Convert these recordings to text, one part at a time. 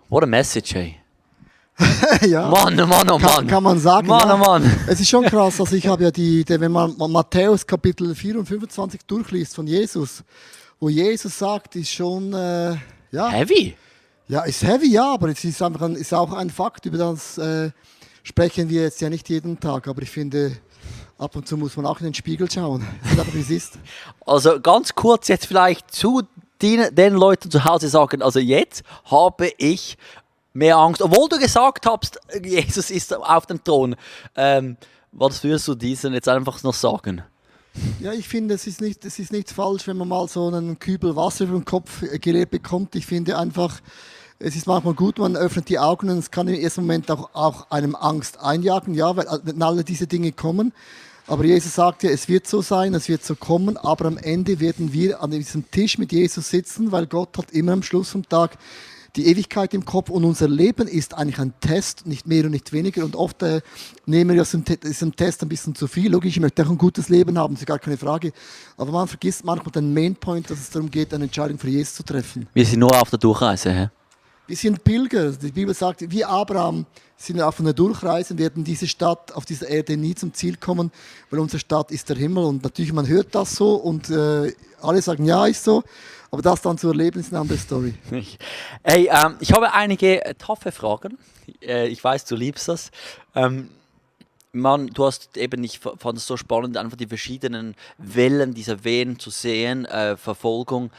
What a message, hey. Ja, Mann, oh Mann, oh Mann. kann man sagen. Mann, ja. oh Mann. Es ist schon krass, also ich habe ja wenn man Matthäus Kapitel 4 und 25 durchliest von Jesus, wo Jesus sagt, ist schon, ja, Heavy. ja, ist heavy, ja, aber es ist einfach ist auch ein Fakt, über das sprechen wir jetzt ja nicht jeden Tag, aber ich finde, ab und zu muss man auch in den Spiegel schauen, wie es ist. Also ganz kurz jetzt vielleicht zu den Leuten zu Hause sagen, also jetzt habe ich mehr Angst, obwohl du gesagt hast, Jesus ist auf dem Thron. Was würdest du diesen jetzt einfach noch sagen? Ja, ich finde, es ist nicht falsch, wenn man mal so einen Kübel Wasser über den Kopf geleert bekommt. Ich finde einfach, es ist manchmal gut, man öffnet die Augen und es kann im ersten Moment auch einem Angst einjagen, ja, weil wenn alle diese Dinge kommen. Aber Jesus sagt ja, es wird so sein, es wird so kommen, aber am Ende werden wir an diesem Tisch mit Jesus sitzen, weil Gott hat immer am Schluss vom Tag die Ewigkeit im Kopf und unser Leben ist eigentlich ein Test, nicht mehr und nicht weniger. Und oft nehmen wir diesen Test ein bisschen zu viel. Logisch, ich möchte auch ein gutes Leben haben, das ist gar keine Frage. Aber man vergisst manchmal den Mainpoint, dass es darum geht, eine Entscheidung für Jesus zu treffen. Wir sind nur auf der Durchreise. Hä? Wir sind Pilger. Die Bibel sagt, wie Abraham sind wir auf einer Durchreise, werden diese Stadt auf dieser Erde nie zum Ziel kommen, weil unsere Stadt ist der Himmel. Und natürlich, man hört das so und alle sagen, ja, ist so. Aber das dann zu erleben, ist eine andere Story. Hey, ich habe einige taffe Fragen. Ich weiß, du liebst das. Du hast eben, ich fand es so spannend, einfach die verschiedenen Wellen dieser Wehen zu sehen, Verfolgung.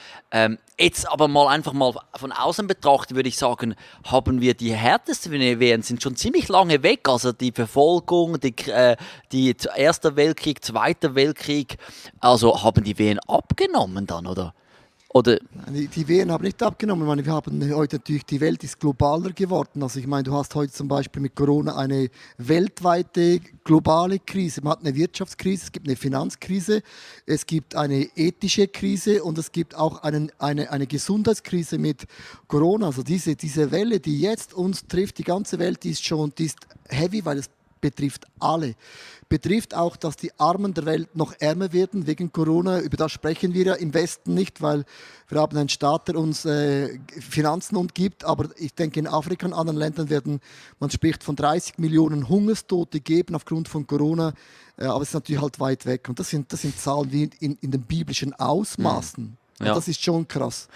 Jetzt aber einfach mal von außen betrachtet, würde ich sagen, haben wir die härtesten Wehen, sind schon ziemlich lange weg. Also die Verfolgung, die Erster Weltkrieg, Zweiter Weltkrieg, also haben die Wehen abgenommen dann, oder? Oder Die Wehen haben nicht abgenommen. Ich meine, wir haben heute natürlich, die Welt ist globaler geworden. Also ich meine, du hast heute zum Beispiel mit Corona eine weltweite globale Krise. Man hat eine Wirtschaftskrise, es gibt eine Finanzkrise, es gibt eine ethische Krise und es gibt auch eine Gesundheitskrise mit Corona. Also diese Welle, die jetzt uns trifft, die ganze Welt, die ist heavy, weil es betrifft alle. Betrifft auch, dass die Armen der Welt noch ärmer werden wegen Corona. Über das sprechen wir ja im Westen nicht, weil wir haben einen Staat, der uns Finanzen gibt. Aber ich denke, in Afrika und anderen Ländern man spricht von 30 Millionen Hungerstote geben aufgrund von Corona. Aber es ist natürlich halt weit weg. Und das sind Zahlen wie in den biblischen Ausmaßen. Ja. Und das ist schon krass.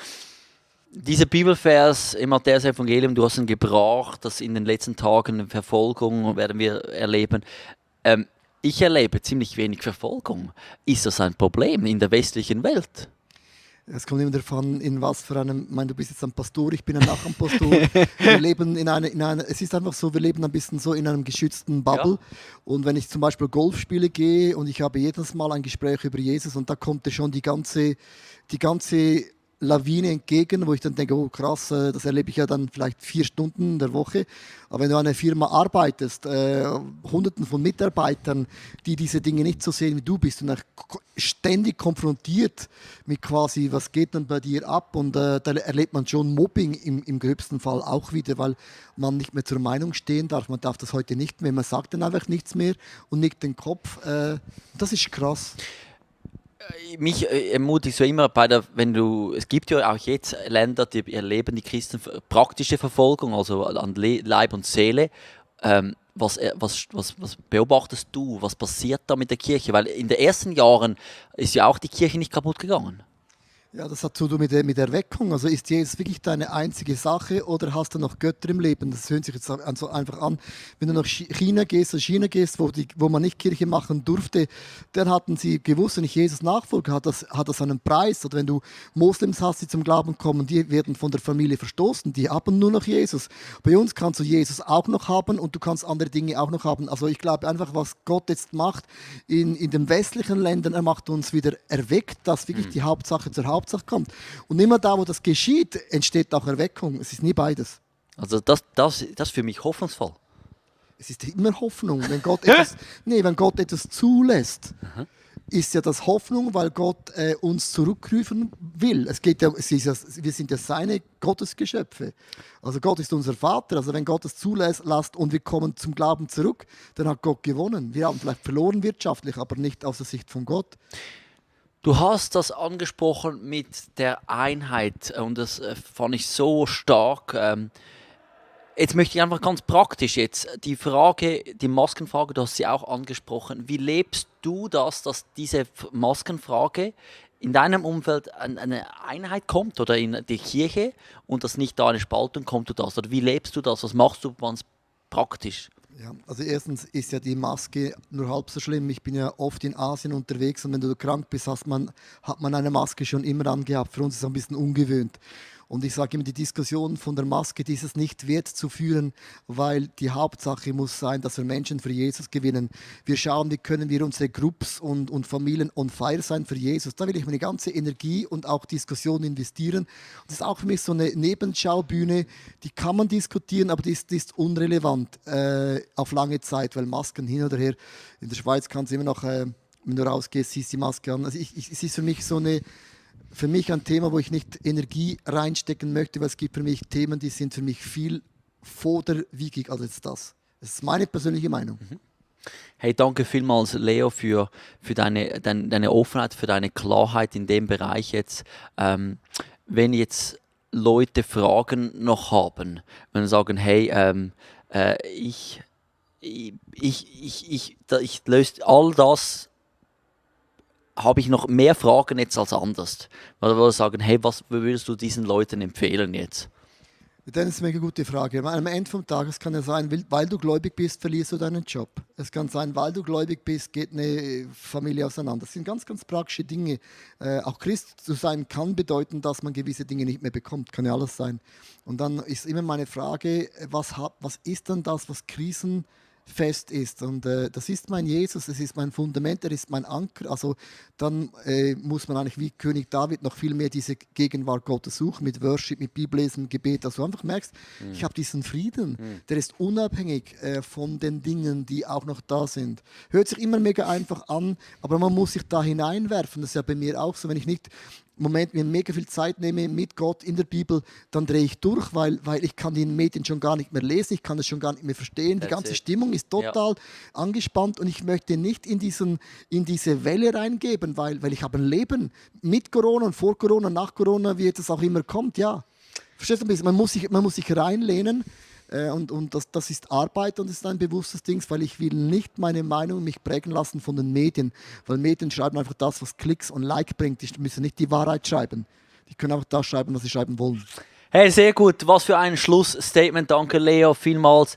dieser Bibelvers im Matthäus-Evangelium, du hast ihn gebracht, dass in den letzten Tagen Verfolgung werden wir erleben. Ich erlebe ziemlich wenig Verfolgung. Ist das ein Problem in der westlichen Welt? Es kommt immer davon, in was für einem, ich meine, du bist jetzt ein Pastor, ich bin ein Nachbarpastor. Wir leben es ist einfach so, wir leben ein bisschen so in einem geschützten Bubble. Ja. Und wenn ich zum Beispiel Golfspiele gehe und ich habe jedes Mal ein Gespräch über Jesus und da kommt dir schon die ganze Lawine entgegen, wo ich dann denke, oh krass, das erlebe ich ja dann vielleicht 4 Stunden in der Woche. Aber wenn du an einer Firma arbeitest, Hunderten von Mitarbeitern, die diese Dinge nicht so sehen wie du bist und ständig konfrontiert mit quasi, was geht dann bei dir ab? Und da erlebt man schon Mobbing im gröbsten Fall auch wieder, weil man nicht mehr zur Meinung stehen darf. Man darf das heute nicht mehr, man sagt dann einfach nichts mehr und nickt den Kopf. Das ist krass. Mich ermutigt so immer es gibt ja auch jetzt Länder, die erleben die Christen praktische Verfolgung, also an Leib und Seele. Was beobachtest du? Was passiert da mit der Kirche? Weil in den ersten Jahren ist ja auch die Kirche nicht kaputt gegangen. Ja, das hat zu tun mit der Erweckung. Also ist Jesus wirklich deine einzige Sache oder hast du noch Götter im Leben? Das hört sich jetzt so einfach an. Wenn du nach China gehst, wo man nicht Kirche machen durfte, dann hatten sie gewusst, wenn ich Jesus nachfolge, hat das einen Preis. Oder wenn du Moslems hast, die zum Glauben kommen, die werden von der Familie verstoßen, die haben nur noch Jesus. Bei uns kannst du Jesus auch noch haben und du kannst andere Dinge auch noch haben. Also ich glaube einfach, was Gott jetzt macht in den westlichen Ländern, er macht uns wieder erweckt, dass wirklich die Hauptsache zur Hauptsache kommt. Und immer da, wo das geschieht, entsteht auch Erweckung. Es ist nie beides. Also das ist für mich hoffnungsvoll. Es ist immer Hoffnung. Wenn Gott etwas zulässt, ist ja das Hoffnung, weil Gott uns zurückrufen will. Wir sind ja seine Gottesgeschöpfe. Also Gott ist unser Vater. Also wenn Gott es zulässt und wir kommen zum Glauben zurück, dann hat Gott gewonnen. Wir haben vielleicht verloren wirtschaftlich, aber nicht aus der Sicht von Gott. Du hast das angesprochen mit der Einheit und das fand ich so stark. Jetzt möchte ich einfach ganz praktisch jetzt die Frage, die Maskenfrage, du hast sie auch angesprochen. Wie lebst du das, dass diese Maskenfrage in deinem Umfeld eine Einheit kommt oder in die Kirche und dass nicht da eine Spaltung kommt oder das? Oder wie lebst du das? Was machst du ganz praktisch? Ja, also erstens ist ja die Maske nur halb so schlimm. Ich bin ja oft in Asien unterwegs und wenn du krank bist, hat man eine Maske schon immer angehabt. Für uns ist es ein bisschen ungewöhnt. Und ich sage immer, die Diskussion von der Maske, die ist es nicht wert zu führen, weil die Hauptsache muss sein, dass wir Menschen für Jesus gewinnen. Wir schauen, wie können wir unsere Groups und Familien on fire sein für Jesus. Da will ich meine ganze Energie und auch Diskussion investieren. Und das ist auch für mich so eine Nebenschaubühne, die kann man diskutieren, aber die ist unrelevant auf lange Zeit, weil Masken hin oder her, in der Schweiz kann es immer noch, wenn du rausgehst, siehst die Maske an. Also es ist für mich für mich ein Thema, wo ich nicht Energie reinstecken möchte, weil es gibt für mich Themen, die sind für mich viel vorderwiegig als jetzt das. Das ist meine persönliche Meinung. Hey, danke vielmals, Leo, für deine Offenheit, für deine Klarheit in dem Bereich jetzt. Wenn jetzt Leute Fragen noch haben, wenn sie sagen, hey, ich löse all das, habe ich noch mehr Fragen jetzt als anders. Oder würde sagen, hey, was würdest du diesen Leuten empfehlen jetzt? Das ist eine mega gute Frage. Am Ende des Tages kann es sein, weil du gläubig bist, verlierst du deinen Job. Es kann sein, weil du gläubig bist, geht eine Familie auseinander. Das sind ganz, ganz praktische Dinge. Auch Christ zu sein kann bedeuten, dass man gewisse Dinge nicht mehr bekommt. Kann ja alles sein. Und dann ist immer meine Frage, was ist denn das, was Krisen fest ist. Und das ist mein Jesus, das ist mein Fundament, er ist mein Anker. Also dann muss man eigentlich wie König David noch viel mehr diese Gegenwart Gottes suchen, mit Worship, mit Bibellesen, Gebet, dass du einfach merkst, ich habe diesen Frieden, der ist unabhängig von den Dingen, die auch noch da sind. Hört sich immer mega einfach an, aber man muss sich da hineinwerfen. Das ist ja bei mir auch so, wenn ich nicht im Moment mir mega viel Zeit nehme mit Gott in der Bibel, dann drehe ich durch, weil ich kann die Medien schon gar nicht mehr lesen, ich kann es schon gar nicht mehr verstehen. Die ganze Stimmung ist total angespannt und ich möchte nicht in diese Welle reingeben, weil ich habe ein Leben mit Corona und vor Corona, nach Corona, wie es auch immer kommt. Ja, verstehst du ein bisschen? Man muss sich reinlehnen. Und das ist Arbeit und das ist ein bewusstes Ding, weil ich will nicht meine Meinung mich prägen lassen von den Medien, weil Medien schreiben einfach das, was Klicks und Like bringt. Die müssen nicht die Wahrheit schreiben. Die können einfach das schreiben, was sie schreiben wollen. Hey, sehr gut. Was für ein Schlussstatement. Danke, Leo, vielmals.